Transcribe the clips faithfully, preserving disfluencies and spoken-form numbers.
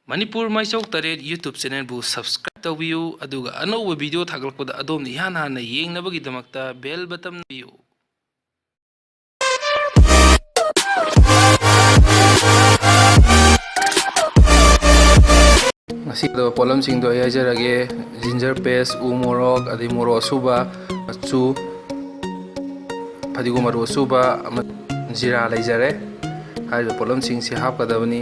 ꯃꯅꯤꯄꯨꯔ ꯃꯩꯆꯧ ꯇꯔꯦꯠ YouTube channelꯕꯨ subscribe ꯇꯧꯕꯤꯌꯨ, ꯑꯗꯨꯒ ꯑꯅꯧꯕ video ꯊꯥꯒꯠꯂꯛꯄꯗ ꯑꯗꯣꯝꯅ ꯏꯍꯥꯟ ꯍꯥꯟꯅ ꯌꯦꯡꯅꯕꯒꯤꯗꯃꯛꯇ bell button ꯅꯝꯕꯤꯌꯨ꯫ ꯉꯁꯤ ꯄꯣꯠꯂꯝꯁꯤꯡꯗꯣ ꯑꯩ ꯍꯥꯏꯖꯔꯒꯦ: ginger paste, ꯎ ꯃꯣꯔꯣꯛ, ꯑꯗꯩ ꯃꯣꯔꯣꯛ ꯑꯁꯨꯕ, ꯃꯆꯨ, ꯐꯗꯤꯒꯣꯝ ꯃꯔꯨ ꯑꯁꯨꯕ, ꯑꯃ ꯖꯤꯔꯥ ꯂꯩꯖꯔꯦ꯫ ꯍꯥꯏꯔꯤꯕ ꯄꯣꯠꯂꯝꯁꯤꯡꯁꯤ ꯍꯥꯞꯀꯗꯕꯅꯤ꯫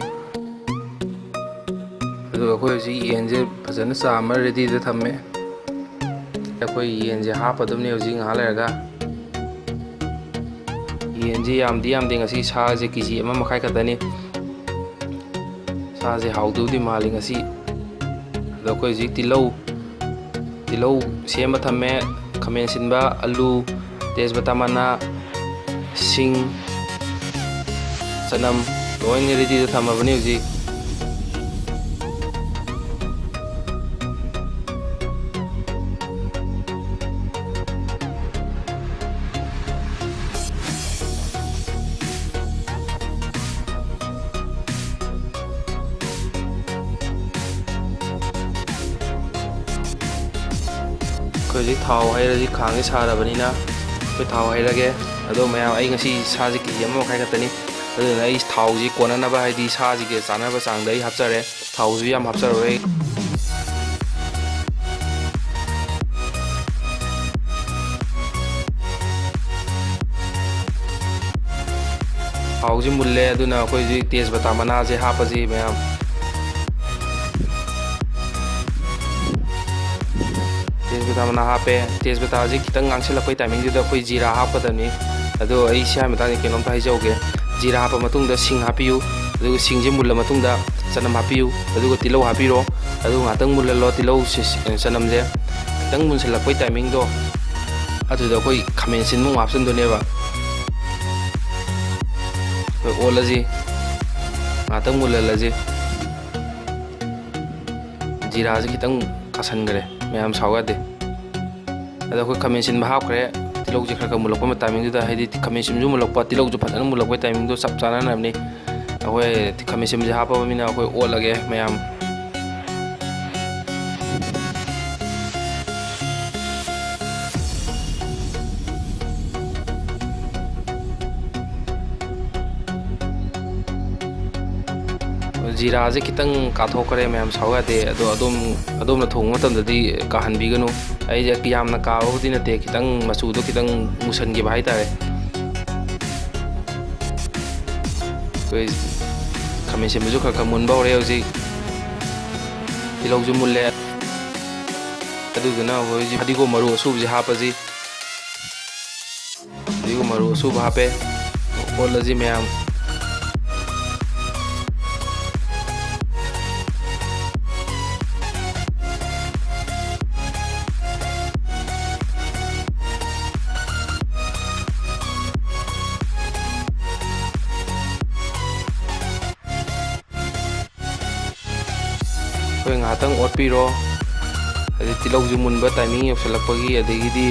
ꯑꯗꯨꯒ ꯑꯩꯈꯣꯏ ꯍꯧꯖꯤꯛ ꯌꯦꯟꯁꯦ ꯐꯖꯅ ꯆꯥꯝꯃ readyꯗ ꯊꯝꯃꯦ꯫ ꯑꯩꯈꯣꯏ ꯌꯦꯟꯁꯦ ꯍꯥꯞꯄꯗꯕꯅꯤ ꯍꯧꯖꯤꯛ ꯉꯥꯏꯍꯥꯛ ꯂꯩꯔꯒ꯫ ꯌꯦꯟꯁꯦ ꯌꯥꯝꯗꯤ ꯌꯥꯝꯗꯦ, ꯉꯁꯤ ꯁꯥꯁꯦ KG ꯑꯃ ꯃꯈꯥꯏ ꯈꯛꯇꯅꯤ꯫ ꯁꯥꯁꯦ ꯍꯥꯎꯗꯧꯗꯤ ꯃꯥꯜꯂꯤ ꯉꯁꯤ꯫ ꯑꯗꯣ ꯑꯩꯈꯣꯏ ꯍꯧꯖꯤꯛ ꯇꯤꯜꯍꯧ, ꯇꯤꯜꯍꯧ ꯁꯦꯝꯃ ꯊꯝꯃꯦ, ꯈꯥꯃꯦꯟ ꯑꯁꯤꯟꯕ, ꯑꯂꯨ, ꯇꯦꯖꯄꯇꯥ ꯃꯅꯥ, ꯁꯤꯡ, ꯆꯅꯝ ꯂꯣꯏꯅ readyꯗ ꯊꯝꯃꯕꯅꯤ ꯍꯧꯖꯤꯛ꯫ ꯑꯩꯈꯣꯏ ꯍꯧꯖꯤꯛ ꯊꯥꯎ ꯍꯩꯔꯁꯤ, ꯈꯥꯡꯁꯤ ꯁꯥꯔꯕꯅꯤꯅ ꯑꯩꯈꯣꯏ ꯊꯥꯎ ꯍꯩꯔꯒꯦ꯫ ꯑꯗꯣ ꯃꯌꯥꯝ, ꯑꯩ ꯉꯁꯤ ꯁꯥꯁꯦ KG ꯑꯃ ꯃꯈꯥꯏ ꯈꯛꯇꯅꯤ, ꯑꯗꯨꯅ ꯑꯩ ꯊꯥꯎꯁꯤ ꯀꯣꯟꯅꯅꯕ, ꯍꯥꯏꯗꯤ ꯁꯥꯁꯤꯒ ꯆꯥꯟꯅꯕ ꯆꯥꯡꯗ ꯑꯩ ꯍꯥꯞꯆꯔꯦ꯫ ꯊꯥꯎꯁꯨ ꯌꯥꯝ ꯍꯥꯞꯆꯔꯣꯏ꯫ ꯊꯥꯎꯁꯤ ꯃꯨꯜꯂꯦ, ꯑꯗꯨꯅ ꯑꯩꯈꯣꯏ ꯍꯧꯖꯤꯛ ꯇꯦꯖꯄꯇꯥ ꯃꯅꯥꯁꯦ ꯍꯥꯞꯄꯁꯤ ꯃꯌꯥꯝ꯫ ꯇꯦꯖꯄꯇꯥ ꯃꯅꯥ ꯍꯥꯞꯄꯦ꯫ ꯇꯦꯖꯄꯇꯥꯁꯤ ꯈꯤꯇꯪ ꯉꯥꯡꯁꯤꯜꯂꯛꯄꯩ timingꯗꯨꯗ ꯑꯩꯈꯣꯏ ꯖꯤꯔꯥ ꯍꯥꯞꯀꯗꯕꯅꯤ꯫ ꯑꯗꯣ ꯑꯩ ꯁꯤ ꯍꯥꯏ ꯃꯇꯥꯡꯗ ꯀꯩꯅꯣꯝꯇ ꯍꯥꯏꯖꯍꯧꯒꯦ꯫ ꯖꯤꯔꯥ ꯍꯥꯞꯄ ꯃꯇꯨꯡꯗ ꯁꯤꯡ ꯍꯥꯞꯄꯤꯌꯨ, ꯑꯗꯨꯒ ꯁꯤꯡꯁꯤ ꯃꯨꯜꯂ ꯃꯇꯨꯡꯗ ꯆꯅꯝ ꯍꯥꯞꯄꯤꯌꯨ, ꯑꯗꯨꯒ ꯇꯤꯜꯍꯧ ꯍꯥꯞꯄꯤꯔꯣ꯫ ꯑꯗꯨ ꯉꯥꯛꯇꯪ ꯃꯨꯜꯍꯜꯂꯣ, ꯇꯤꯜꯍꯧꯁꯦ, ꯆꯅꯝꯁꯦ ꯈꯤꯇꯪ ꯃꯨꯟꯁꯤꯜꯂꯛꯄꯩ timingꯗꯣ, ꯑꯗꯨꯗ ꯑꯩꯈꯣꯏ ꯈꯥꯃꯦꯟ ꯑꯁꯤꯟꯕ ꯑꯃꯨꯛ ꯍꯥꯞꯆꯤꯟꯗꯣꯏꯅꯦꯕ꯫ ꯑꯩꯈꯣꯏ ꯑꯣꯠꯂꯁꯤ, ꯉꯥꯛꯇꯪ ꯃꯨꯜꯍꯜꯂꯁꯤ꯫ ꯖꯤꯔꯥꯁꯦ ꯈꯤꯇꯪ ꯀꯥꯁꯟꯈ꯭ꯔꯦ, ꯃꯌꯥꯝ ꯁꯥꯎ ꯌꯥꯗꯦ꯫ ꯑꯗ ꯑꯩꯈꯣꯏ ꯈꯥꯃꯦꯟ ꯑꯁꯤꯟꯕ ꯍꯥꯞꯈ꯭ꯔꯦ꯫ ꯇꯤꯜꯍꯧꯁꯦ ꯈꯔ ꯈꯔ ꯃꯨꯜꯂꯛꯄ timingꯗꯨꯗ, ꯍꯥꯏꯗꯤ ꯈꯥꯃꯦꯟ ꯑꯁꯤꯟꯕꯁꯨ ꯃꯨꯜꯂꯛꯄ, ꯇꯤꯜꯍꯧꯁꯨ ꯐꯖꯅ ꯃꯨꯜꯂꯛꯄ timingꯗꯣ ꯆꯞ ꯆꯥꯟꯅꯔꯕꯅꯤ꯫ ꯑꯩꯈꯣꯏ ꯈꯥꯃꯦꯟ ꯑꯁꯤꯟꯕꯁꯦ ꯍꯥꯞꯄꯕꯅꯤꯅ ꯑꯩꯈꯣꯏ ꯑꯣꯠꯂꯒꯦ ꯃꯌꯥꯝ꯫ ꯖꯤꯔꯥꯁꯦ ꯈꯤꯇꯪ ꯀꯥꯊꯣꯛꯈ꯭ꯔꯦ ꯃꯌꯥꯝ, ꯁꯥꯎ ꯌꯥꯗꯦ꯫ ꯑꯗꯣ ꯑꯗꯣꯝ, ꯑꯗꯣꯝꯅ ꯊꯣꯡꯕ ꯃꯇꯝꯗꯗꯤ ꯀꯥꯍꯟꯕꯤꯒꯅꯨ꯫ ꯑꯩꯁꯦ ꯌꯥꯝꯅ ꯀꯥꯕꯕꯨꯗꯤ ꯅꯠꯇꯦ, ꯈꯤꯇꯪ ꯃꯆꯨꯗꯣ ꯈꯤꯇꯪ ꯃꯨꯁꯟꯈꯤꯕ ꯍꯥꯏꯇꯥꯔꯦ꯫ ꯑꯩꯈꯣꯏ ꯈꯥꯃꯦꯟ ꯑꯁꯤꯟꯕꯁꯨ ꯈꯔ ꯈꯔ ꯃꯨꯟꯕ ꯍꯧꯔꯦ ꯍꯧꯖꯤꯛ꯫ ꯇꯤꯜꯍꯧꯁꯨ ꯃꯨꯜꯂꯦ꯫ ꯑꯗꯨꯗꯨꯅ ꯑꯩꯈꯣꯏ ꯍꯧꯖꯤꯛ ꯐꯗꯤꯒꯣꯝ ꯃꯔꯨ ꯑꯁꯨꯕꯁꯤ ꯍꯥꯞꯄꯁꯤ꯫ ꯐꯗꯤꯒꯣꯝ ꯃꯔꯨ ꯑꯁꯨꯕ ꯍꯥꯞꯄꯦ꯫ ꯑꯣꯠꯂꯁꯤ ꯃꯌꯥꯝ꯫ ꯑꯩꯈꯣꯏ ꯉꯥꯏꯍꯥꯛꯇꯪ ꯑꯣꯠꯄꯤꯔꯣ꯫ ꯍꯥꯏꯗꯤ ꯇꯤꯜꯍꯧꯁꯨ ꯃꯨꯟꯕ timing ꯌꯧꯁꯤꯜꯂꯛꯄꯒꯤ, ꯑꯗꯒꯤꯗꯤ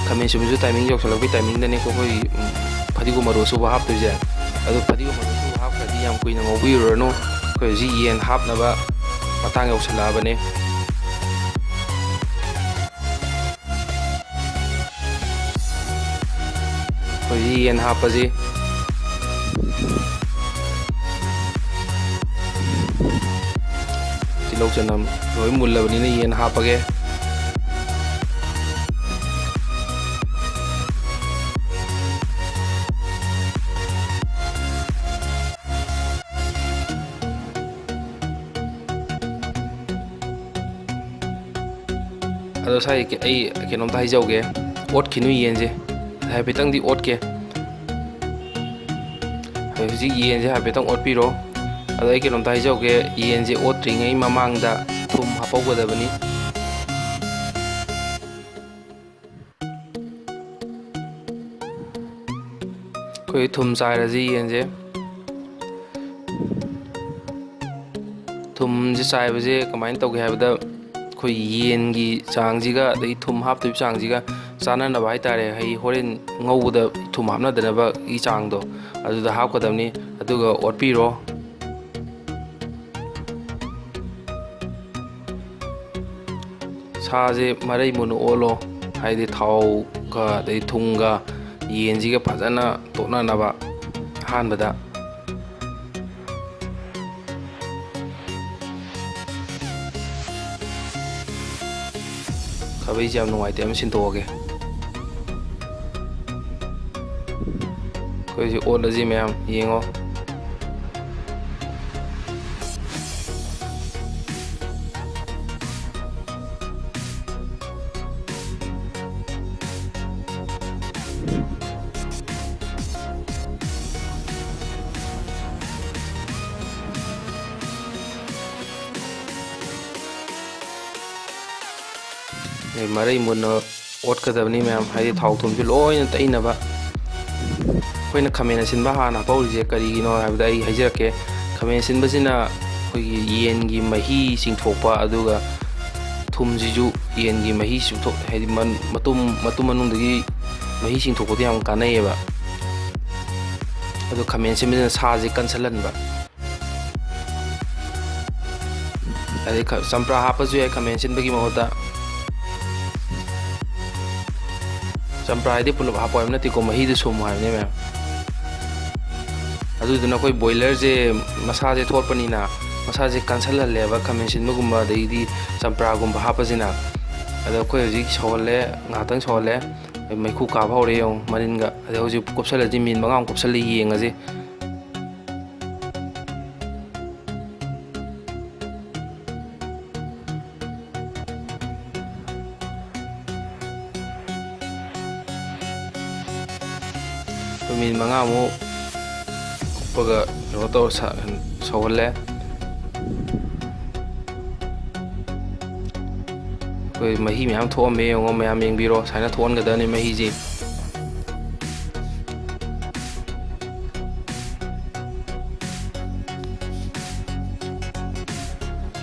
ꯈꯥꯃꯦꯟ ꯑꯁꯤꯟꯕꯁꯨ timing ꯌꯧꯁꯤꯜꯂꯛꯄꯒꯤ timingꯗꯅꯦꯀꯣ ꯑꯩꯈꯣꯏ, ꯎꯝ, ꯐꯗꯤꯒꯣꯝ ꯃꯔꯨ ꯑꯁꯨꯕ ꯍꯥꯞꯇꯣꯏꯁꯦ꯫ ꯑꯗꯣ ꯐꯗꯤꯒꯣꯝ ꯃꯔꯨ ꯑꯁꯨꯕ ꯍꯥꯞꯈ꯭ꯔꯗꯤ ꯌꯥꯝ ꯀꯨꯏꯅ ꯉꯧꯕꯤꯔꯨꯔꯅꯨ꯫ ꯑꯩꯈꯣꯏ ꯍꯧꯖꯤꯛ ꯌꯦꯟ ꯍꯥꯞꯅꯕ ꯃꯇꯥꯡ ꯌꯧꯁꯤꯜꯂꯛꯑꯕꯅꯦ꯫ ꯑꯩꯈꯣꯏꯒꯤ ꯌꯦꯟ ꯍꯥꯞꯄꯁꯤ꯫ ꯇꯤꯜꯍꯧ ꯆꯅꯝ ꯂꯣꯏ ꯃꯨꯜꯂꯕꯅꯤꯅ ꯌꯦꯟ ꯍꯥꯞꯄꯒꯦ꯫ ꯑꯗꯣ ꯁꯥꯏ, ꯑꯩ ꯀꯩꯅꯣꯝꯇ ꯍꯥꯏꯖꯍꯧꯒꯦ꯫ ꯑꯣꯠꯈꯤꯅꯨ ꯌꯦꯟꯁꯦ, ꯍꯥꯏꯐꯦꯠꯇꯪꯗꯤ ꯑꯣꯠꯀꯦ꯫ ꯍꯧꯖꯤꯛ ꯌꯦꯟꯁꯦ ꯍꯥꯏꯐꯦꯠꯇꯪ ꯑꯣꯠꯄꯤꯔꯣ꯫ ꯑꯗꯣ ꯑꯩ ꯀꯩꯅꯣꯝꯇ ꯍꯥꯏꯖꯍꯧꯒꯦ, ꯌꯦꯟꯁꯦ ꯑꯣꯠꯇ꯭ꯔꯤꯉꯩ ꯃꯃꯥꯡꯗ ꯊꯨꯝ ꯍꯥꯞꯍꯧꯒꯗꯕꯅꯤ꯫ ꯑꯩꯈꯣꯏ ꯊꯨꯝ ꯆꯥꯏꯔꯁꯤ ꯌꯦꯟꯁꯦ꯫ ꯊꯨꯝꯁꯦ ꯆꯥꯏꯕꯁꯦ ꯀꯃꯥꯏꯅ ꯇꯧꯒꯦ ꯍꯥꯏꯕꯗ, ꯑꯩꯈꯣꯏ ꯌꯦꯟꯒꯤ ꯆꯥꯡꯁꯤꯒ ꯑꯗꯒꯤ ꯊꯨꯝ ꯍꯥꯞꯇꯣꯏꯕ ꯆꯥꯡꯁꯤꯒ ꯆꯥꯅꯅꯕ ꯍꯥꯏꯇꯥꯔꯦ, ꯍꯥꯏꯗꯤ ꯍꯣꯔꯦꯟ ꯉꯧꯕꯗ ꯊꯨꯝ ꯍꯥꯞꯅꯗꯅꯕꯒꯤ ꯆꯥꯡꯗꯣ ꯑꯗꯨꯗ ꯍꯥꯞꯀꯗꯕꯅꯤ꯫ ꯑꯗꯨꯒ ꯑꯣꯠꯄꯤꯔꯣ꯫ ꯁꯥꯁꯦ ꯃꯔꯩ ꯃꯨꯟꯅ ꯑꯣꯠꯂꯣ, ꯍꯥꯏꯗꯤ ꯊꯥꯎꯒ ꯑꯗꯩ ꯊꯨꯝꯒ ꯌꯦꯟꯁꯤꯒ ꯐꯖꯅ ꯇꯣꯠꯅꯅꯕ꯫ ꯑꯍꯥꯟꯕꯗ ꯈꯥꯕꯩꯁꯦ ꯌꯥꯝ ꯅꯨꯡꯉꯥꯏꯇꯦ, ꯑꯃ ꯁꯤꯟꯗꯣꯛꯑꯒꯦ꯫ ꯑꯩꯈꯣꯏꯁꯦ ꯑꯣꯠꯂꯁꯤ ꯃꯌꯥꯝ, ꯌꯦꯡꯉꯣ꯫ ꯑꯗꯩ ꯃꯔꯩ ꯃꯨꯟꯅ ꯑꯣꯠꯀꯗꯕꯅꯤ ꯃꯌꯥꯝ, ꯍꯥꯏꯗꯤ ꯊꯥꯎ ꯊꯨꯝꯁꯨ ꯂꯣꯏꯅ ꯇꯩꯅꯕ꯫ ꯑꯩꯈꯣꯏꯅ ꯈꯥꯃꯦꯟ ꯑꯁꯤꯟꯕ ꯍꯥꯟꯅ ꯍꯥꯞꯍꯧꯔꯤꯁꯦ ꯀꯔꯤꯒꯤꯅꯣ ꯍꯥꯏꯕꯗ ꯑꯩ ꯍꯥꯏꯖꯔꯛꯀꯦ꯫ ꯈꯥꯃꯦꯟ ꯑꯁꯤꯟꯕꯁꯤꯅ ꯑꯩꯈꯣꯏꯒꯤ ꯌꯦꯟꯒꯤ ꯃꯍꯤ ꯆꯤꯡꯊꯣꯛꯄ, ꯑꯗꯨꯒ ꯊꯨꯝꯁꯤꯁꯨ ꯌꯦꯟꯒꯤ ꯃꯍꯤ ꯆꯤꯡꯊꯣꯛ-, ꯍꯥꯏꯗꯤ ꯃꯟ-, ꯃꯇꯨꯝ, ꯃꯇꯨꯝ ꯃꯅꯨꯡꯗꯒꯤ ꯃꯍꯤ ꯆꯤꯡꯊꯣꯛꯄꯗ ꯌꯥꯝ ꯀꯥꯟꯅꯩꯌꯦꯕ꯫ ꯑꯗꯣ ꯈꯥꯃꯦꯟ ꯑꯁꯤꯟꯕꯁꯤꯅ ꯁꯥꯁꯦ ꯀꯟꯁꯜꯍꯟꯕ꯫ ꯑꯗꯩ ꯈ-, ꯆꯝꯄ꯭ꯔꯥ ꯍꯥꯞꯄꯁꯨ ꯌꯥꯏ ꯈꯥꯃꯦꯟ ꯑꯁꯤꯟꯕꯒꯤ ꯃꯍꯨꯠꯇ꯫ ꯆꯝꯄ꯭ꯔꯥ ꯍꯥꯏꯗꯤ ꯄꯨꯂꯞ ꯍꯥꯞꯄꯣ ꯍꯥꯏꯕ ꯅꯠꯇꯦꯀꯣ, ꯃꯍꯤꯗꯨ ꯁꯨꯝꯃꯣ ꯍꯥꯏꯕꯅꯦ ꯃꯌꯥꯝ꯫ ꯑꯗꯨꯗꯨꯅ ꯑꯩꯈꯣꯏ ꯕꯣꯏꯂꯔꯁꯦ ꯃꯁꯥꯁꯦ ꯊꯣꯠꯄꯅꯤꯅ ꯃꯁꯥꯁꯦ ꯀꯟꯁꯜꯍꯜꯂꯦꯕ ꯈꯥꯃꯦꯟ ꯑꯁꯤꯟꯕꯒꯨꯝꯕ ꯑꯗꯩꯗꯤ ꯆꯝꯄ꯭ꯔꯥꯒꯨꯝꯕ ꯍꯥꯞꯄꯁꯤꯅ꯫ ꯑꯗꯣ ꯑꯩꯈꯣꯏ ꯍꯧꯖꯤꯛ ꯁꯧꯍꯜꯂꯦ, ꯉꯥꯏꯍꯥꯛꯇꯪ ꯁꯧꯍꯜꯂꯦ, ꯃꯩꯈꯨ ꯀꯥꯕ ꯍꯧꯔꯦ ꯌꯦꯡꯉꯣ ꯃꯅꯤꯟꯒ꯫ ꯑꯗꯣ ꯍꯧꯖꯤꯛ ꯀꯨꯞꯁꯜꯂꯁꯤ, ꯃꯤꯅꯤꯠ ꯃꯉꯥꯃꯨꯛ ꯀꯨꯞꯁꯜꯂ ꯌꯦꯡꯉꯁꯤ꯫ ꯑꯩꯈꯣꯏ ꯃꯤꯅꯤꯠ ꯃꯉꯥꯃꯨꯛ ꯀꯨꯞꯄꯒ ꯀꯩꯅꯣ ꯇꯧꯔ ꯁ-, ꯁꯧꯍꯜꯂꯦ꯫ ꯑꯩꯈꯣꯏ ꯃꯍꯤ ꯃꯌꯥꯝ ꯊꯣꯛꯑꯝꯃꯦ ꯌꯦꯡꯉꯣ, ꯃꯌꯥꯝ ꯌꯦꯡꯕꯤꯔꯣ, ꯁꯨꯃꯥꯏꯅ ꯊꯣꯛꯍꯟꯒꯗꯕꯅꯤ ꯃꯍꯤꯁꯤ꯫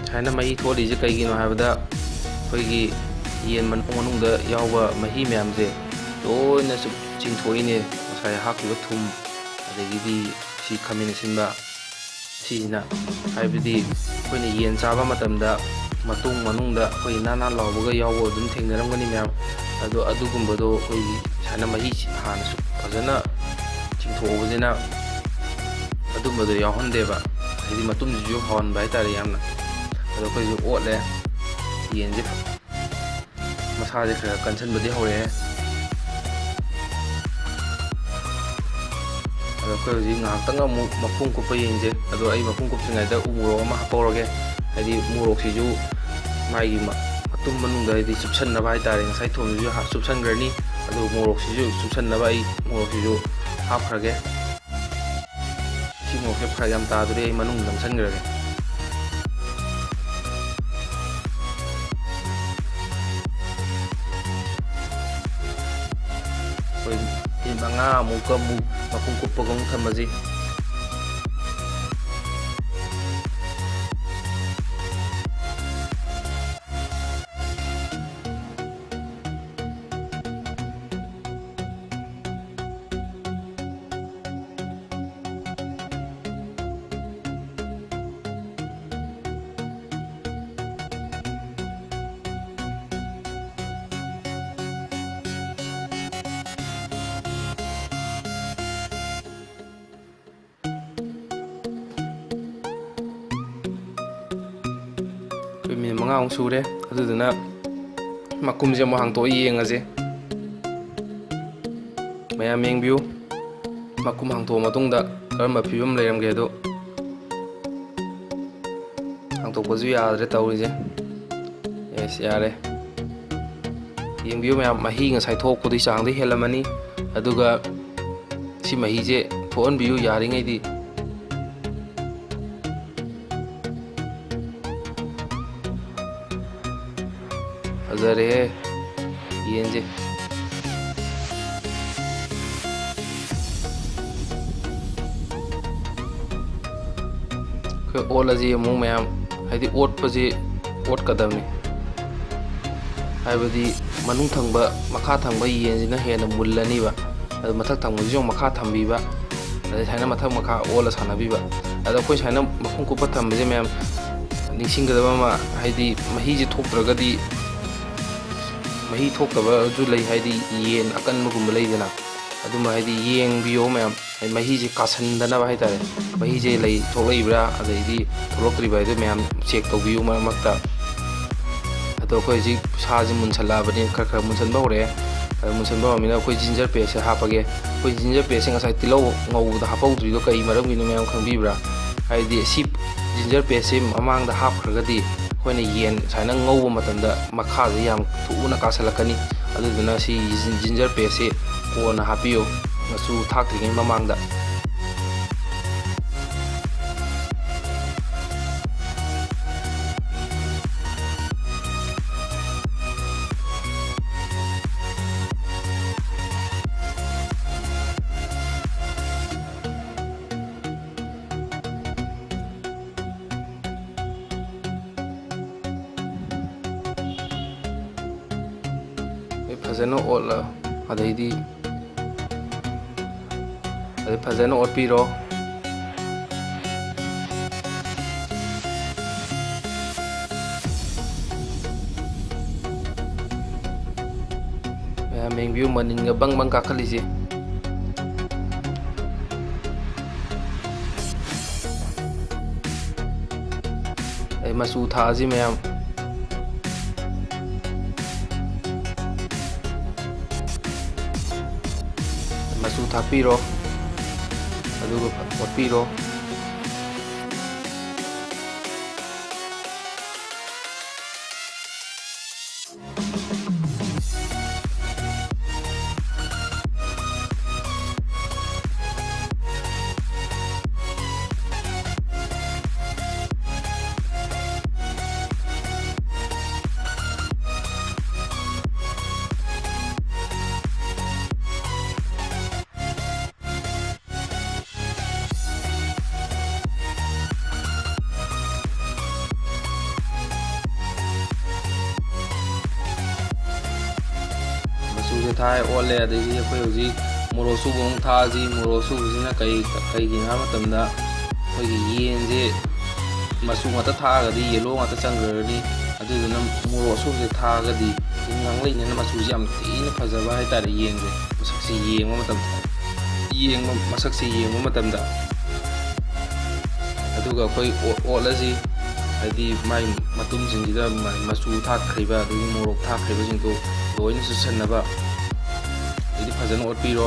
ꯁꯨꯃꯥꯏꯅ ꯃꯍꯤ ꯊꯣꯛꯍꯜꯂꯤꯁꯦ ꯀꯩꯒꯤꯅꯣ ꯍꯥꯏꯕꯗ, ꯑꯩꯈꯣꯏꯒꯤ ꯌꯦꯟ ꯃꯅꯨꯡ ꯃꯅꯨꯡꯗ ꯌꯥꯎꯕ ꯃꯍꯤ ꯃꯌꯥꯝꯁꯦ ꯂꯣꯏꯅ ꯆꯨꯞ-, ꯆꯤꯡꯊꯣꯛꯏꯅꯦ꯫ ꯉꯁꯥꯏ ꯍꯥꯞꯈꯤꯕ ꯊꯨꯝ, ꯑꯗꯒꯤꯗꯤ ꯁꯤ ꯈꯥꯃꯦꯟ ꯑꯁꯤꯟꯕ, ꯁꯤꯁꯤꯅ꯫ ꯍꯥꯏꯕꯗꯤ ꯑꯩꯈꯣꯏꯅ ꯌꯦꯟ ꯆꯥꯕ ꯃꯇꯝꯗ ꯃꯇꯣꯡ ꯃꯅꯨꯡꯗ ꯑꯩꯈꯣꯏ ꯅꯥꯟ ꯅꯥꯟ ꯂꯥꯎꯕꯒ ꯌꯥꯎꯕ ꯑꯗꯨꯝ ꯊꯦꯡꯅꯔꯝꯒꯅꯤ ꯃꯌꯥꯝ꯫ ꯑꯗꯣ ꯑꯗꯨꯒꯨꯝꯕꯗꯣ ꯑꯩꯈꯣꯏꯒꯤ ꯁꯨꯃꯥꯏꯅ ꯃꯍꯤ ꯍꯥꯟꯅꯁꯨ ꯐꯖꯅ ꯆꯤꯡꯊꯣꯛꯎꯕꯁꯤꯅ ꯑꯗꯨꯝꯕꯗꯣ ꯌꯥꯎꯍꯟꯗꯦꯕ꯫ ꯍꯥꯏꯗꯤ ꯃꯇꯨꯝꯁꯤꯁꯨ ꯍꯥꯎꯍꯟꯕ ꯍꯥꯏꯇꯥꯔꯦ ꯌꯥꯝꯅ꯫ ꯑꯗꯣ ꯑꯩꯈꯣꯏꯁꯨ ꯑꯣꯠꯂꯦ꯫ ꯌꯦꯟꯁꯦ ꯃꯁꯥꯁꯦ ꯈꯔ ꯀꯟꯁꯤꯟꯕꯗꯤ ꯍꯧꯔꯛꯑꯦ꯫ ꯑꯗꯣ ꯑꯩꯈꯣꯏ ꯍꯧꯖꯤꯛ ꯉꯥꯏꯍꯥꯛꯇꯪ ꯑꯃꯨꯛ ꯃꯈꯨꯝ ꯀꯨꯞꯄ ꯌꯦꯡꯁꯦ꯫ ꯑꯗꯣ ꯑꯩ ꯃꯈꯨꯝ ꯀꯨꯞꯇ꯭ꯔꯤꯉꯩꯗ ꯎ ꯃꯣꯔꯣꯛ ꯑꯃ ꯍꯥꯞꯍꯧꯔꯒꯦ꯫ ꯍꯥꯏꯗꯤ ꯃꯣꯔꯣꯛꯁꯤꯁꯨ ꯃꯥꯒꯤ ꯃ-, ꯃꯇꯨꯝ ꯃꯅꯨꯡꯗ ꯍꯥꯏꯗꯤ ꯆꯨꯞꯁꯟꯅꯕ ꯍꯥꯏꯇꯥꯔꯦ꯫ ꯉꯁꯥꯏ ꯊꯨꯝꯁꯤꯁꯨ ꯍꯥꯞ-, ꯆꯨꯞꯁꯟꯈ꯭ꯔꯅꯤ꯫ ꯑꯗꯨ ꯃꯣꯔꯣꯛꯁꯤꯁꯨ ꯆꯨꯞꯁꯟꯅꯕ ꯑꯩ ꯃꯣꯔꯣꯛꯁꯤꯁꯨ ꯍꯥꯞꯈ꯭ꯔꯒꯦ꯫ ꯁꯤ ꯃꯣꯔꯣꯛꯁꯦ ꯐꯔꯛ ꯌꯥꯝ ꯇꯥꯗꯣꯔꯤ, ꯑꯩ ꯃꯅꯨꯡꯗ ꯅꯝꯁꯤꯟꯈ꯭ꯔꯒꯦ꯫ ꯑꯩꯈꯣꯏ ꯃꯤꯅꯤꯠ ꯃꯉꯥꯃꯨꯛꯀ ꯑꯃꯨꯛ ꯃꯈꯨꯝ ꯀꯨꯞꯄꯒ ꯑꯃꯨꯛ ꯊꯝꯃꯁꯤ꯫ ꯑꯩꯈꯣꯏ ꯃꯤꯅꯤꯠ ꯃꯉꯥꯃꯨꯛ ꯁꯨꯔꯦ꯫ ꯑꯗꯨꯗꯨꯅ ꯃꯈꯨꯝꯁꯦ ꯑꯃꯨꯛ ꯍꯥꯡꯇꯣꯛꯑ ꯌꯦꯡꯉꯁꯦ꯫ ꯃꯌꯥꯝ ꯌꯦꯡꯕꯤꯌꯨ, ꯃꯈꯨꯝ ꯍꯥꯡꯇꯣꯛꯑ ꯃꯇꯨꯡꯗ ꯀꯔꯝꯕ ꯐꯤꯕꯝ ꯂꯩꯔꯝꯒꯦ ꯑꯗꯣ꯫ ꯍꯥꯡꯇꯣꯛꯄꯁꯨ ꯌꯥꯗ꯭ꯔꯦ ꯇꯧꯔꯤꯁꯦ꯫ ꯑꯦꯁ, ꯌꯥꯔꯦ꯫ ꯌꯦꯡꯕꯤꯌꯨ ꯃꯌꯥꯝ, ꯃꯍꯤ ꯉꯁꯥꯏ ꯊꯣꯛꯄꯗꯨꯒꯤ ꯆꯥꯡꯗ ꯍꯦꯜꯂꯝꯃꯅꯤ꯫ ꯑꯗꯨꯒ ꯁꯤ ꯃꯍꯤꯁꯦ ꯊꯣꯛꯍꯟꯕꯤꯌꯨ ꯌꯥꯔꯤꯉꯩꯗꯤ꯫ ꯐꯖꯔꯦꯍꯦ ꯌꯦꯟꯁꯦ꯫ ꯑꯩꯈꯣꯏ ꯑꯣꯠꯂꯁꯤ ꯑꯃꯨꯛ ꯃꯌꯥꯝ, ꯍꯥꯏꯗꯤ ꯑꯣꯠꯄꯁꯤ ꯑꯣꯠꯀꯗꯕꯅꯤ꯫ ꯍꯥꯏꯕꯗꯤ ꯃꯅꯨꯡ ꯊꯪꯕ, ꯃꯈꯥ ꯊꯪꯕ ꯌꯦꯟꯁꯤꯅ ꯍꯦꯟꯅ ꯃꯨꯜꯂꯅꯤꯕ꯫ ꯑꯗꯨ ꯃꯊꯛ ꯊꯪꯕꯁꯤꯁꯨ ꯑꯃꯨꯛ ꯃꯈꯥ ꯊꯝꯕꯤꯕ, ꯑꯗꯩ ꯁꯨꯃꯥꯏꯅ ꯃꯊꯛ ꯃꯈꯥ ꯑꯣꯜꯂ ꯁꯥꯟꯅꯕꯤꯕ꯫ ꯑꯗꯣ ꯑꯩꯈꯣꯏ ꯁꯨꯃꯥꯏꯅ ꯃꯈꯨꯝ ꯀꯨꯞꯄ ꯊꯝꯕꯁꯦ ꯃꯌꯥꯝ ꯅꯤꯡꯁꯤꯡꯒꯗꯕ ꯑꯃ, ꯍꯥꯏꯗꯤ ꯃꯍꯤꯁꯦ ꯊꯣꯛꯇ꯭ꯔꯒꯗꯤ, ꯃꯍꯤ ꯊꯣꯛꯇꯕꯁꯨ ꯂꯩ, ꯍꯥꯏꯗꯤ ꯌꯦꯟ ꯑꯀꯟꯕꯒꯨꯝꯕ ꯂꯩꯗꯅ, ꯑꯗꯨꯝꯕ ꯍꯥꯏꯗꯤ ꯌꯦꯡꯕꯤꯌꯣ ꯃꯌꯥꯝ꯫ ꯍꯥꯏꯗꯤ ꯃꯍꯤꯁꯦ ꯀꯥꯁꯟꯗꯅꯕ ꯍꯥꯏꯇꯥꯔꯦ, ꯃꯍꯤꯁꯦ ꯂꯩ ꯊꯣꯛꯂꯛꯏꯕ꯭ꯔꯥ ꯑꯗꯩꯗꯤ ꯊꯣꯛꯂꯛꯇ꯭ꯔꯤꯕ꯭ꯔꯥ ꯍꯥꯏꯗꯣ ꯃꯌꯥꯝ ꯆꯦꯛ ꯇꯧꯕꯤꯌꯨ ꯃꯔꯛ ꯃꯔꯛꯇ꯫ ꯑꯗꯣ ꯑꯩꯈꯣꯏ ꯍꯧꯖꯤꯛ ꯁꯥꯁꯦ ꯃꯨꯟꯁꯜꯂꯛꯑꯕꯅꯤ, ꯈꯔ ꯈꯔ ꯃꯨꯟꯁꯟꯕ ꯍꯧꯔꯛꯑꯦ꯫ ꯑꯗꯣ ꯃꯨꯟꯁꯟꯕ ꯍꯧꯔꯃꯤꯅ ꯑꯩꯈꯣꯏ ꯖꯤꯟꯖꯔ ꯄꯦꯁꯁꯦ ꯍꯥꯞꯄꯒꯦ꯫ ꯑꯩꯈꯣꯏ ꯖꯤꯟꯖꯔ ꯄꯦꯁꯁꯦ ꯉꯁꯥꯏ ꯇꯤꯜꯍꯧ ꯉꯧꯕꯗ ꯍꯥꯞꯍꯧꯗ꯭ꯔꯤꯗꯣ ꯀꯩ ꯃꯔꯝꯒꯤꯅꯣ ꯃꯌꯥꯝ ꯈꯪꯕꯤꯕ꯭ꯔꯥ? ꯍꯥꯏꯗꯤ ꯁꯤ ꯖꯤꯟꯖꯔ ꯄꯦꯁꯁꯦ ꯃꯃꯥꯡꯗ ꯍꯥꯞꯈ꯭ꯔꯒꯗꯤ ꯑꯩꯈꯣꯏꯅ ꯌꯦꯟ ꯁꯨꯃꯥꯏꯅ ꯉꯧꯕ ꯃꯇꯝꯗ ꯃꯈꯥꯁꯦ ꯌꯥꯝ ꯊꯨꯅ ꯀꯥꯁꯜꯂꯛꯀꯅꯤ꯫ ꯑꯗꯨꯗꯨꯅ ꯁꯤ ꯖꯤꯟ-, ꯖꯤꯟꯖꯔ ꯄꯦꯁꯁꯦ ꯀꯣꯟꯅ ꯍꯥꯞꯄꯤꯌꯨ, ꯃꯆꯨ ꯊꯥꯛꯇ꯭ꯔꯤꯉꯩ ꯃꯃꯥꯡꯗ꯫ ꯑꯩ ꯐꯖꯅ ꯑꯣꯠꯂ, ꯑꯗꯩꯗꯤ ꯑꯗꯩ ꯐꯖꯅ ꯑꯣꯠꯄꯤꯔꯣ꯫ ꯃꯌꯥꯝ ꯌꯦꯡꯕꯤꯌꯨ, ꯃꯅꯤꯟꯒ ꯕꯪ ꯕꯪ ꯀꯥꯈꯠꯂꯤꯁꯦ꯫ ꯑꯗꯩ ꯃꯆꯨ ꯊꯥꯛꯑꯁꯤ ꯃꯌꯥꯝ꯫ ꯃꯆꯨ ꯊꯥꯛꯄꯤꯔꯣ, ꯑꯗꯨꯒ ꯑꯣꯠꯄꯤꯔꯣ꯫ ꯃꯆꯨꯁꯦ ꯊꯥꯏ ꯑꯣꯠꯂꯦ꯫ ꯑꯗꯒꯤ ꯑꯩꯈꯣꯏ ꯍꯧꯖꯤꯛ ꯃꯣꯔꯣꯛ ꯑꯁꯨꯕ ꯑꯃꯨꯛ ꯊꯥꯛꯑꯁꯤ꯫ ꯃꯣꯔꯣꯛ ꯑꯁꯨꯕꯁꯤꯅ ꯀꯩ, ꯀꯩꯒꯤꯅꯣ ꯍꯥꯏꯕ ꯃꯇꯝꯗ, ꯑꯩꯈꯣꯏꯒꯤ ꯌꯦꯟꯁꯦ ꯃꯆꯨ ꯉꯥꯛꯇ ꯊꯥꯛꯑꯒꯗꯤ ꯌꯦꯂꯣ ꯉꯥꯛꯇ ꯆꯪꯈ꯭ꯔꯅꯤ꯫ ꯑꯗꯨꯗꯨꯅ ꯃꯣꯔꯣꯛ ꯑꯁꯨꯕꯁꯦ ꯊꯥꯛꯑꯒꯗꯤ ꯉꯥꯡꯂꯩꯅꯅ ꯃꯆꯨꯁꯦ ꯌꯥꯝ ꯊꯤꯅ ꯐꯖꯕ ꯍꯥꯏꯇꯥꯔꯦ꯫ ꯌꯦꯟꯁꯦ ꯃꯁꯛꯁꯦ ꯌꯦꯡꯕ ꯃꯇꯝꯗ, ꯌꯦꯡꯕ, ꯃꯁꯛꯁꯦ ꯌꯦꯡꯕ ꯃꯇꯝꯗ꯫ ꯑꯗꯨꯒ ꯑꯩꯈꯣꯏ ꯑꯣ-, ꯑꯣꯠꯂꯁꯤ꯫ ꯍꯥꯏꯗꯤ ꯃꯥꯏ ꯃꯇꯨꯝꯁꯤꯡꯁꯤꯗ ꯃ-, ꯃꯆꯨ ꯊꯥꯛꯈ꯭ꯔꯤꯕ ꯑꯗꯒꯤ ꯃꯣꯔꯣꯛ ꯊꯥꯛꯈ꯭ꯔꯤꯕꯁꯤꯡꯗꯣ ꯂꯣꯏꯅ ꯆꯨꯁꯟꯅꯕ꯫ ꯑꯗꯩꯗꯤ ꯐꯖꯅ ꯑꯣꯠꯄꯤꯔꯣ꯫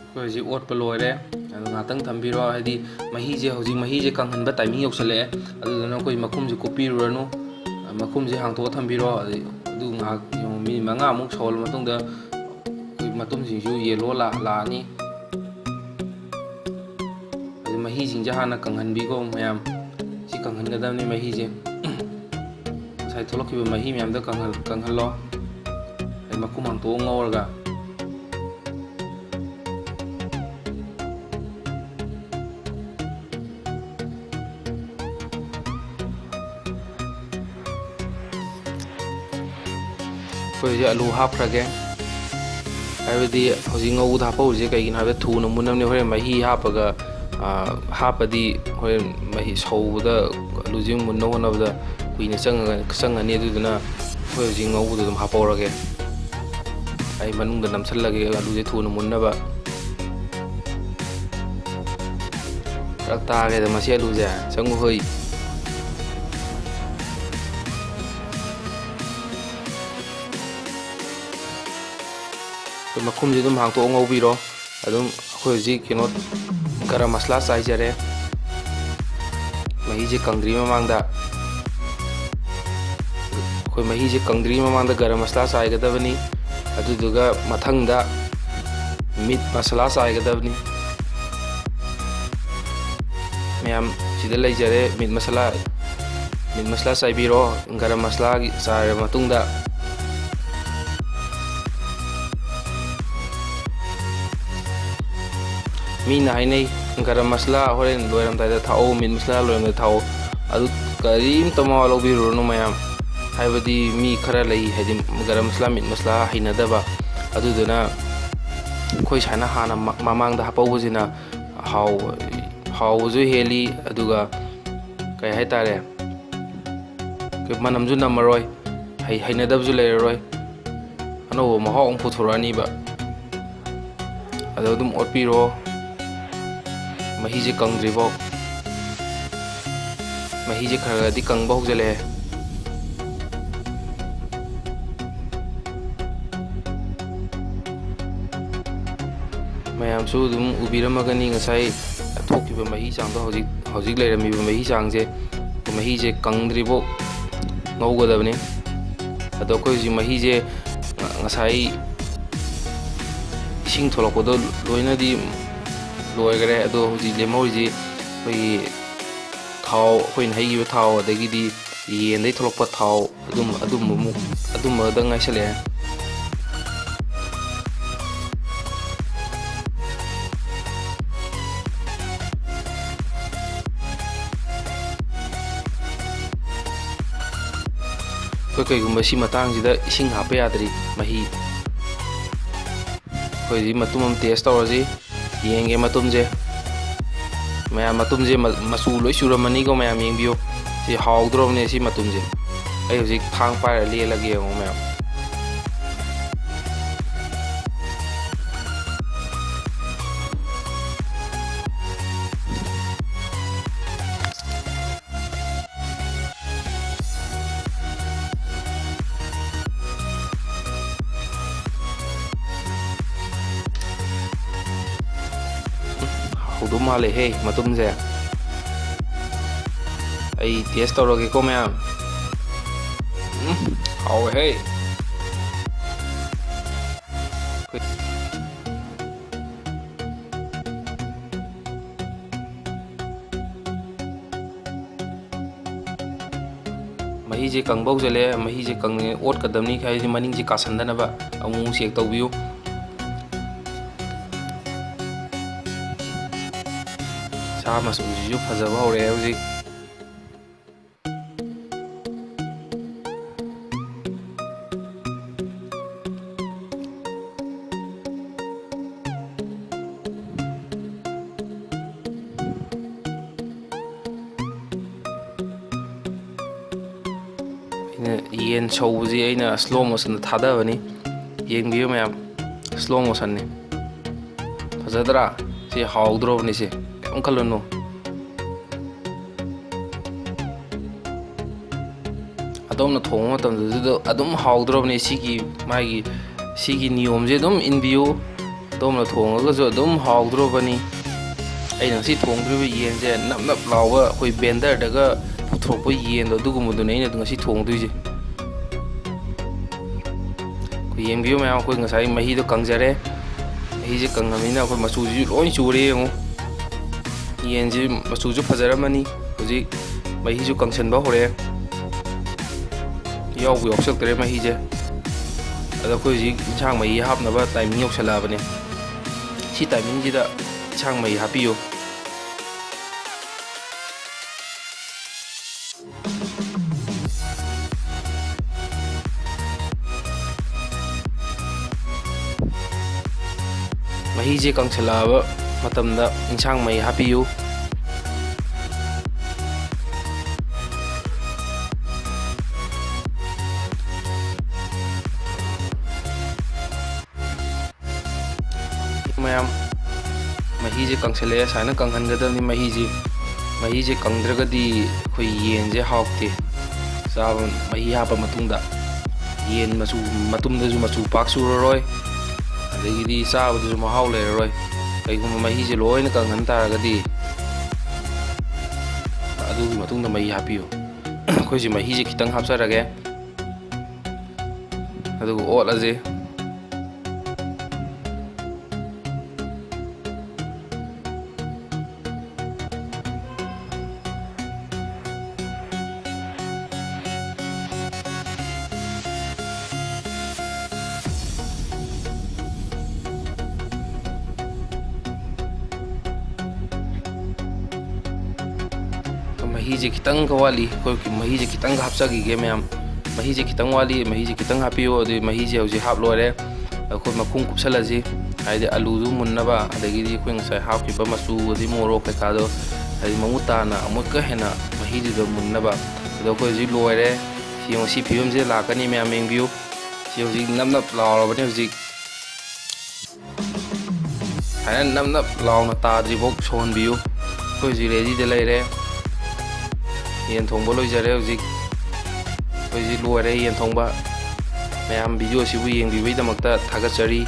ꯑꯩꯈꯣꯏ ꯍꯧꯖꯤꯛ ꯑꯣꯠꯄ ꯂꯣꯏꯔꯦ꯫ ꯑꯗꯣ ꯉꯥꯛꯇꯪ ꯊꯝꯕꯤꯔꯣ, ꯍꯥꯏꯗꯤ ꯃꯍꯤꯁꯦ, ꯍꯧꯖꯤꯛ ꯃꯍꯤꯁꯦ ꯀꯪꯍꯟꯕ ꯇꯥꯏꯃꯤꯡ ꯌꯧꯁꯜꯂꯛꯑꯦ꯫ ꯑꯗꯨꯗꯨꯅ ꯑꯩꯈꯣꯏ ꯃꯈꯨꯝꯁꯦ ꯀꯨꯞꯄꯤꯔꯨꯔꯅꯨ꯫ ꯃꯈꯨꯝꯁꯦ ꯍꯥꯡꯇꯣꯛꯑ ꯊꯝꯕꯤꯔꯣ꯫ ꯑꯗꯩ ꯑꯗꯨ ꯉꯥꯏꯍꯥꯛ ꯌꯦꯡꯉꯣ, ꯃꯤꯅꯤꯠ ꯃꯉꯥꯃꯨꯛ ꯁꯧꯍꯜꯂ ꯃꯇꯨꯡꯗ ꯑꯩꯈꯣꯏ ꯃꯇꯨꯝꯁꯤꯡꯁꯨ ꯌꯦꯂꯣ ꯂꯥ-, ꯂꯥꯛꯑꯅꯤ꯫ ꯑꯗꯨ ꯃꯍꯤꯁꯤꯡꯁꯦ ꯍꯥꯟꯅ ꯀꯪꯍꯟꯕꯤꯀꯣ ꯃꯌꯥꯝ꯫ ꯁꯤ ꯀꯪꯍꯟꯒꯗꯕꯅꯤ ꯃꯍꯤꯁꯦ꯫ ꯉꯁꯥꯏ ꯊꯣꯛꯂꯛꯈꯤꯕ ꯃꯍꯤ ꯃꯌꯥꯝꯗꯣ ꯀꯪꯍꯜ-, ꯀꯪꯍꯜꯂꯣ꯫ ꯑꯗꯩ ꯃꯈꯨꯝ ꯍꯥꯡꯇꯣꯛꯑ ꯉꯧꯔꯒ꯫ ꯑꯩꯈꯣꯏ ꯍꯧꯖꯤꯛ ꯑꯂꯨ ꯍꯥꯞꯈ꯭ꯔꯒꯦ꯫ ꯍꯥꯏꯕꯗꯤ ꯍꯧꯖꯤꯛ ꯉꯧꯕꯗ ꯍꯥꯞꯍꯧꯔꯤꯁꯦ ꯀꯩꯒꯤꯅꯣ ꯍꯥꯏꯕꯗ ꯊꯨꯅ ꯃꯨꯟꯅꯕꯅꯤ꯫ ꯍꯣꯔꯦꯟ ꯃꯍꯤ ꯍꯥꯞꯄꯒ, ꯑꯥ, ꯍꯥꯞꯄꯗꯤ ꯍꯣꯔꯦꯟ ꯃꯍꯤ ꯁꯧꯕꯗ, ꯑꯂꯨꯁꯦ ꯃꯨꯟꯅꯕ ꯍꯣꯠꯅꯕꯗ ꯀꯨꯏꯅ ꯆꯪꯉꯒ, ꯆꯪꯉꯅꯤ꯫ ꯑꯗꯨꯗꯨꯅ ꯑꯩꯈꯣꯏ ꯍꯧꯖꯤꯛ ꯉꯧꯕꯗ ꯑꯗꯨꯝ ꯍꯥꯞꯍꯧꯔꯒꯦ꯫ ꯑꯩ ꯃꯅꯨꯡꯗ ꯅꯝꯁꯤꯜꯂꯒꯦ ꯑꯂꯨꯁꯦ ꯊꯨꯅ ꯃꯨꯟꯅꯕ꯫ ꯐꯔꯛ ꯇꯥꯔꯦꯗ ꯃꯁꯤ ꯑꯂꯨꯁꯦ꯫ ꯆꯪꯉꯨ ꯍꯣꯏ꯫ ꯑꯩꯈꯣꯏ ꯃꯈꯨꯝꯁꯦ ꯑꯗꯨꯝ ꯍꯥꯡꯇꯣꯛꯑ ꯉꯧꯕꯤꯔꯣ꯫ ꯑꯗꯨꯝ ꯑꯩꯈꯣꯏ ꯍꯧꯖꯤꯛ ꯀꯩꯅꯣ ꯒꯔꯝ ꯃꯁꯂꯥ ꯆꯥꯏꯖꯔꯦ꯫ ꯃꯍꯤꯁꯦ ꯀꯪꯗ꯭ꯔꯤ ꯃꯃꯥꯡꯗ, ꯑꯩꯈꯣꯏ ꯃꯍꯤꯁꯦ ꯀꯪꯗ꯭ꯔꯤ ꯃꯃꯥꯡꯗ ꯒꯔꯝ ꯃꯁꯂꯥ ꯆꯥꯏꯒꯗꯕꯅꯤ꯫ ꯑꯗꯨꯗꯨꯒ ꯃꯊꯪꯗ ꯃꯤꯠ ꯃꯁꯂꯥ ꯆꯥꯏꯒꯗꯕꯅꯤ꯫ ꯃꯌꯥꯝ, ꯁꯤꯗ ꯂꯩꯖꯔꯦ ꯃꯤꯠ ꯃꯁꯥꯂꯥ꯫ ꯃꯤꯠ ꯃꯁꯥꯂꯥ ꯆꯥꯏꯕꯤꯔꯣ꯫ ꯒꯔꯝ ꯃꯁꯥꯂꯥꯒꯤ ꯆꯥꯏꯔꯕ ꯃꯇꯨꯡꯗ, ꯃꯤꯅ ꯍꯥꯏꯅꯩ, "ꯒꯔꯝ ꯃꯁꯥꯂꯥ ꯍꯣꯔꯦꯟ ꯂꯣꯏꯔꯝꯗꯥꯏꯗ ꯊꯥꯛꯑꯣ, ꯃꯤꯠ ꯃꯁꯥꯂꯥ ꯂꯣꯏꯔꯝꯗꯥꯏꯗ ꯊꯥꯛꯑꯣ"꯫ ꯑꯗꯨ ꯀꯔꯤꯝꯇ ꯃꯋꯥ ꯂꯧꯕꯤꯔꯨꯔꯅꯨ ꯃꯌꯥꯝ꯫ ꯍꯥꯏꯕꯗꯤ ꯃꯤ ꯈꯔ ꯂꯩ, ꯍꯥꯏꯗꯤ ꯒꯔꯝ ꯃꯁꯥꯂꯥ, ꯃꯤꯠ ꯃꯁꯥꯂꯥ ꯍꯩꯅꯗꯕ꯫ ꯑꯗꯨꯗꯨꯅ ꯑꯩꯈꯣꯏ ꯁꯨꯃꯥꯏꯅ ꯍꯥꯟꯅ ꯃ-, ꯃꯃꯥꯡꯗ ꯍꯥꯞꯍꯧꯕꯁꯤꯅ ꯍꯥꯎ-, ꯍꯥꯎꯕꯁꯨ ꯍꯦꯜꯂꯤ, ꯑꯗꯨꯒ ꯀꯩ ꯍꯥꯏꯇꯥꯔꯦ, ꯑꯩꯈꯣꯏ ꯃꯅꯝꯁꯨ ꯅꯝꯃꯔꯣꯏ, ꯍꯩ-, ꯍꯩꯅꯗꯕꯁꯨ ꯂꯩꯔꯔꯣꯏ, ꯑꯅꯧꯕ ꯃꯍꯥꯎ ꯑꯃ ꯄꯨꯊꯣꯔꯛꯑꯅꯤꯕ꯫ ꯑꯗꯣ ꯑꯗꯨꯝ ꯑꯣꯠꯄꯤꯔꯣ, ꯃꯍꯤꯁꯦ ꯀꯪꯗ꯭ꯔꯤꯐꯥꯎ꯫ ꯃꯍꯤꯁꯦ ꯈꯔ ꯈꯔꯗꯤ ꯀꯪꯕ ꯍꯧꯖꯤꯜꯂꯛꯑꯦ꯫ ꯃꯌꯥꯝꯁꯨ ꯑꯗꯨꯝ ꯎꯕꯤꯔꯝꯃꯒꯅꯤ, ꯉꯁꯥꯏ ꯊꯣꯛꯈꯤꯕ ꯃꯍꯤ ꯆꯥꯡꯗꯣ ꯍꯧꯖꯤꯛ, ꯍꯧꯖꯤꯛ ꯂꯩꯔꯝꯃꯤꯕ ꯃꯍꯤ ꯆꯥꯡꯁꯦ, ꯃꯍꯤꯁꯦ ꯀꯪꯗ꯭ꯔꯤꯐꯥꯎ ꯉꯧꯒꯗꯕꯅꯤ꯫ ꯑꯗꯣ ꯑꯩꯈꯣꯏ ꯍꯧꯖꯤꯛ ꯃꯍꯤꯁꯦ ꯉ-, ꯉꯁꯥꯏ ꯏꯁꯤꯡ ꯊꯣꯛꯂꯛꯄꯗꯣ ꯂꯣꯏꯅꯗꯤ ꯂꯣꯏꯈꯔꯦ꯫ ꯑꯗꯣ ꯍꯧꯖꯤꯛ ꯂꯦꯝꯍꯧꯔꯤꯁꯤ ꯑꯩꯈꯣꯏꯒꯤ ꯊꯥꯎ, ꯑꯩꯈꯣꯏꯅ ꯍꯩꯈꯤꯕ ꯊꯥꯎ, ꯑꯗꯒꯤꯗꯤ ꯌꯦꯟꯗꯩ ꯊꯣꯛꯂꯛꯄ ꯊꯥꯎ, ꯑꯗꯨꯝ, ꯑꯗꯨꯝꯕ ꯑꯃꯨꯛ, ꯑꯗꯨꯝꯕꯗ ꯉꯥꯏꯁꯜꯂꯛꯑꯦ꯫ ꯑꯩꯈꯣꯏ ꯀꯩꯒꯨꯝꯕ ꯁꯤ ꯃꯇꯥꯡꯁꯤꯗ ꯏꯁꯤꯡ ꯍꯥꯞꯄ ꯌꯥꯗ꯭ꯔꯤ, ꯃꯍꯤ꯫ ꯑꯩꯈꯣꯏ ꯍꯧꯖꯤꯛ ꯃꯇꯨꯝ ꯑꯃ ꯇꯦꯁ ꯇꯧꯔꯁꯤ, ꯌꯦꯡꯒꯦ ꯃꯇꯨꯝꯁꯦ꯫ ꯃꯌꯥꯝ, ꯃꯇꯨꯝꯁꯦ ꯃ-, ꯃꯆꯨ ꯂꯣꯏ ꯆꯨꯔꯝꯃꯅꯤꯀꯣ ꯃꯌꯥꯝ, ꯌꯦꯡꯕꯤꯌꯨ꯫ ꯁꯤ ꯍꯥꯎꯗ꯭ꯔꯣꯕꯅꯦ ꯁꯤ ꯃꯇꯨꯝꯁꯦ꯫ ꯑꯩ ꯍꯧꯖꯤꯛ ꯊꯥꯡ ꯄꯥꯏꯔ ꯂꯦꯜꯂꯒꯦ ꯌꯦꯡꯉꯣ ꯃꯌꯥꯝ꯫ ꯍꯥꯎꯗꯧ ꯃꯥꯜꯂꯦꯍꯦ ꯃꯇꯨꯝꯁꯦ꯫ ꯑꯩ ꯇꯦꯁ ꯇꯧꯔꯒꯦꯀꯣ ꯃꯌꯥꯝ꯫ ꯎꯝ, ꯍꯥꯎꯋꯦꯍꯦ꯫ ꯑꯩꯈꯣꯏ-, ꯃꯍꯤꯁꯦ ꯀꯪꯕ ꯍꯧꯖꯤꯜꯂꯦ꯫ ꯃꯍꯤꯁꯦ ꯀꯪꯉꯦ, ꯑꯣꯠꯀꯗꯕꯅꯤ, ꯍꯥꯏꯗꯤ ꯃꯅꯤꯡꯁꯦ ꯀꯥꯁꯟꯗꯅꯕ꯫ ꯑꯃꯨꯛ ꯑꯃꯨꯛ ꯆꯦꯛ ꯇꯧꯕꯤꯌꯨ꯫ ꯁꯥ ꯃꯆꯨꯁꯤꯁꯨ ꯐꯖꯕ ꯍꯧꯔꯛꯑꯦ ꯍꯧꯖꯤꯛ꯫ ꯑꯩꯅ ꯌꯦꯟ ꯁꯧꯕꯁꯤ ꯑꯩꯅ slow motion ꯊꯥꯗꯕꯅꯤ꯫ ꯌꯦꯡꯕꯤꯌꯨ ꯃꯌꯥꯝ, slow motion ꯅꯤ꯫ ꯐꯖꯗ꯭ꯔꯥ? ꯁꯤ ꯍꯥꯎꯗ꯭ꯔꯣꯕꯅꯤ, ꯁꯤ ꯀꯩꯝ ꯈꯜꯂꯨꯅꯨ꯫ ꯑꯗꯣꯝꯅ ꯊꯣꯡꯕ ꯃꯇꯝꯗꯁꯨ ꯑꯗꯨꯝ ꯍꯥꯎꯗ꯭ꯔꯣꯕꯅꯤ꯫ ꯁꯤꯒꯤ ꯃꯥꯒꯤ ꯁꯤꯒꯤ ꯅꯤꯌꯣꯝꯁꯦ ꯑꯗꯨꯝ ꯏꯟꯕꯤꯌꯨ꯫ ꯑꯗꯣꯝꯅ ꯊꯣꯡꯉꯒꯁꯨ ꯑꯗꯨꯝ ꯍꯥꯎꯗ꯭ꯔꯣꯕꯅꯤ꯫ ꯑꯩꯅ ꯉꯁꯤ ꯊꯣꯡꯗꯣꯔꯤꯕ ꯌꯦꯟꯁꯦ ꯅꯞ ꯅꯞ ꯂꯥꯎꯕ, ꯑꯩꯈꯣꯏ vendor ꯗꯒ ꯄꯨꯊꯣꯛꯄ ꯌꯦꯟꯗꯣ, ꯑꯗꯨꯒꯨꯝꯕꯗꯨꯅꯦ ꯑꯩꯅ ꯉꯁꯤ ꯊꯣꯡꯗꯣꯏꯁꯦ꯫ ꯑꯩꯈꯣꯏ ꯌꯦꯡꯕꯤꯌꯨ ꯃꯌꯥꯝ, ꯑꯩꯈꯣꯏ ꯉꯁꯥꯏ ꯃꯍꯤꯗꯣ ꯀꯪꯖꯔꯦ꯫ ꯃꯍꯤꯁꯦ ꯀꯪꯉꯕꯅꯤꯅ ꯑꯩꯈꯣꯏ ꯃꯆꯨꯁꯤꯁꯨ ꯂꯣꯏ ꯆꯨꯔꯦ ꯌꯦꯡꯉꯨ꯫ ꯌꯦꯟꯁꯤ ꯃꯆꯨꯁꯨ ꯐꯖꯔꯝꯃꯅꯤ꯫ ꯍꯧꯖꯤꯛ ꯃꯍꯤꯁꯨ ꯀꯪꯁꯟꯕ ꯍꯧꯔꯛꯑꯦ꯫ ꯌꯥꯎꯕꯨ ꯌꯥꯎꯁꯜꯂꯛꯇ꯭ꯔꯦ ꯃꯍꯤꯁꯦ꯫ ꯑꯗꯣ ꯑꯩꯈꯣꯏ ꯍꯧꯖꯤꯛ ꯏꯟꯁꯥꯡ ꯃꯍꯤ ꯍꯥꯞꯅꯕ timing ꯌꯧꯁꯜꯂꯛꯑꯕꯅꯦ꯫ ꯁꯤ timing ꯁꯤꯗ ꯏꯟꯁꯥꯡ ꯃꯍꯤ ꯍꯥꯞꯄꯤꯌꯨ꯫ ꯃꯍꯤꯁꯦ ꯀꯪꯁꯤꯜꯂꯛꯑꯕ ꯃꯇꯝꯗ ꯏꯟꯁꯥꯡ ꯃꯍꯤ ꯍꯥꯞꯄꯤꯌꯨ꯫ ꯃꯌꯥꯝ, ꯃꯍꯤꯁꯦ ꯀꯪꯁꯤꯜꯂꯛꯑꯦ꯫ ꯁꯨꯃꯥꯏꯅ ꯀꯪꯍꯟꯒꯗꯕꯅꯤ ꯃꯍꯤꯁꯦ꯫ ꯃꯍꯤꯁꯦ ꯀꯪꯗ꯭ꯔꯒꯗꯤ ꯑꯩꯈꯣꯏ ꯌꯦꯟꯁꯦ ꯍꯥꯎꯇꯦ꯫ ꯆꯥꯕ, ꯃꯍꯤ ꯍꯥꯞꯄ ꯃꯇꯨꯡꯗ ꯌꯦꯟ ꯃꯆꯨ, ꯃꯇꯨꯝꯗꯁꯨ ꯃꯆꯨ ꯄꯥꯛ ꯆꯨꯔꯔꯣꯏ, ꯑꯗꯒꯤꯗꯤ ꯆꯥꯕꯗꯁꯨ ꯃꯍꯥꯎ ꯂꯩꯔꯔꯣꯏ꯫ ꯀꯩꯒꯨꯝꯕ ꯃꯍꯤꯁꯦ ꯂꯣꯏꯅ ꯀꯪꯍꯟ ꯇꯥꯔꯒꯗꯤ, ꯑꯗꯨꯒꯤ ꯃꯇꯨꯡꯗ ꯃꯍꯤ ꯍꯥꯞꯄꯤꯌꯨ꯫ ꯑꯩꯈꯣꯏꯁꯦ ꯃꯍꯤꯁꯦ ꯈꯤꯇꯪ ꯍꯥꯞꯆꯔꯒꯦ꯫ ꯑꯗꯨꯒ ꯑꯣꯠꯂꯁꯤ꯫ ꯃꯍꯤꯁꯦ ꯈꯤꯇꯪꯒ ꯋꯥꯠꯂꯤ, ꯑꯩꯈꯣꯏ ꯃꯍꯤꯁꯦ ꯈꯤꯇꯪꯒ ꯍꯥꯞꯆꯈꯤꯒꯦ ꯃꯌꯥꯝ꯫ ꯃꯍꯤꯁꯦ ꯈꯤꯇꯪ ꯋꯥꯠꯂꯤ, ꯃꯍꯤꯁꯦ ꯈꯤꯇꯪ ꯍꯥꯞꯄꯤꯌꯨ꯫ ꯑꯗꯨꯗꯤ ꯃꯍꯤꯁꯦ ꯍꯧꯖꯤꯛ ꯍꯥꯞ ꯂꯣꯏꯔꯦ꯫ ꯑꯩꯈꯣꯏ ꯃꯈꯨꯝ ꯀꯨꯞꯁꯜꯂꯁꯤ, ꯍꯥꯏꯗꯤ ꯑꯂꯨꯗꯨ ꯃꯨꯟꯅꯕ, ꯑꯗꯒꯤꯗꯤ ꯑꯩꯈꯣꯏ ꯉꯁꯥꯏ ꯍꯥꯞꯈꯤꯕ ꯃꯆꯨ ꯑꯗꯩ ꯃꯣꯔꯣꯛ ꯀꯩꯀꯥꯗꯣ ꯍꯥꯏꯗꯤ ꯃꯃꯨꯠ ꯇꯥꯅ ꯑꯃꯨꯛꯀ ꯍꯦꯟꯅ ꯃꯍꯤꯗꯨꯗ ꯃꯨꯟꯅꯕ꯫ ꯑꯗꯣ ꯑꯩꯈꯣꯏ ꯍꯧꯖꯤꯛ ꯂꯣꯏꯔꯦ꯫ ꯁꯤ ꯌꯦꯡꯉꯨ, ꯁꯤ ꯐꯤꯕꯝꯁꯤꯗ ꯂꯥꯛꯀꯅꯤ, ꯃꯌꯥꯝ ꯌꯦꯡꯕꯤꯌꯨ꯫ ꯁꯤ ꯍꯧꯖꯤꯛ ꯅꯞ ꯅꯞ ꯂꯥꯎꯔꯕꯅꯤ꯫ ꯍꯧꯖꯤꯛ ꯁꯨꯃꯥꯏꯅ ꯅꯞ ꯅꯞ ꯂꯥꯎꯅ ꯇꯥꯗ꯭ꯔꯤꯐꯥꯎ ꯁꯧꯍꯟꯕꯤꯌꯨ꯫ ꯑꯩꯈꯣꯏ ꯍꯧꯖꯤꯛ ꯔꯦꯗꯤꯗ ꯂꯩꯔꯦ꯫ ꯌꯦꯟ ꯊꯣꯡꯕ ꯂꯣꯏꯖꯔꯦ ꯍꯧꯖꯤꯛ꯫ ꯑꯩꯈꯣꯏ ꯍꯧꯖꯤꯛ ꯂꯣꯏꯔꯦ ꯌꯦꯟ ꯊꯣꯡꯕ꯫ ꯃꯌꯥꯝ ꯚꯤꯗꯤꯑꯣ ꯑꯁꯤꯕꯨ ꯌꯦꯡꯕꯤꯕꯒꯤꯗꯃꯛꯇ ꯊꯥꯒꯠꯆꯔꯤ꯫